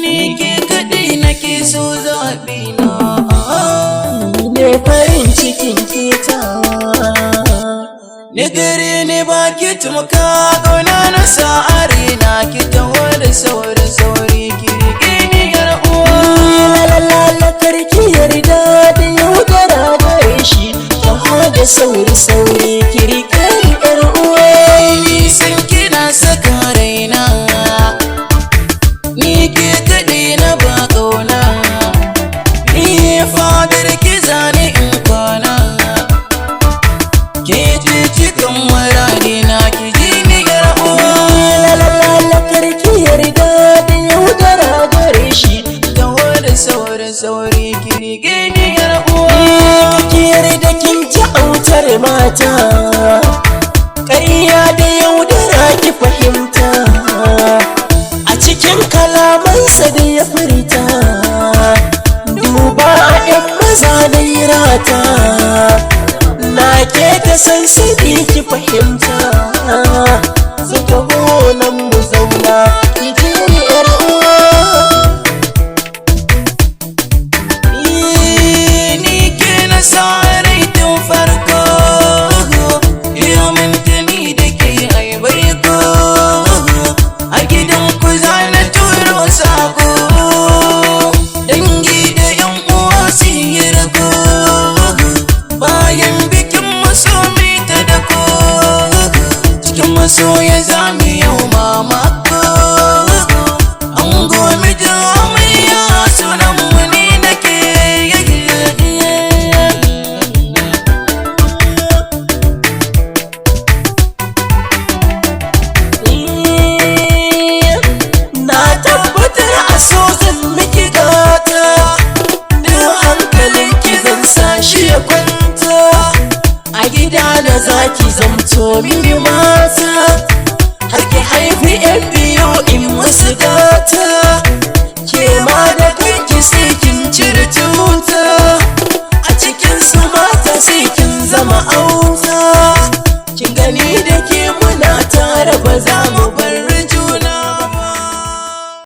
Ni ke kaɗai nake so, zaɓi na. Ne farin cikin ketawa. Ni gare ni ba ki tumka ƙauna na sa'ari na, ki taho da sauri sauri, ki riƙe ni, yar uwa. Lalala, karki yarda da yaudara gare shi. Taho da sauri sauri, ki riƙe ni, yar uwa. Nisan kina saka raina, ni ke kaɗai na ba ƙauna. Ni fadar ki zane in kwana, ke ce cikin muradina, ki ji ni, yar uwa. Lalala, karki yarda da yaudara gare shi. Taho da sauri sauri, ki riƙe ni, yar uwa. Ki yarda, kin ji autar mata. Ƙarya da yaudara ki fahimta a cikin kalamansa da ya furta. Duba a 'yan maza da rata na ke ta sansani, ki fahimta. Su taho nan mu zauna, ki ji ni, 'yar uwa. Ni ke na sa rai tun farko, ya mintani da ke aibaiko. A gidan ku za na turo sako, dangi da yan uwa su yi rako. Bayan bikin masomi ta dako, cikin masoya za mu yau mamako. An gomi amarya, sunan mu ni nake. Na tabbatar a so zan miki gata, duk hankalin ki zan sa shi ya kwanta. A gida na zaki zamto mini mata.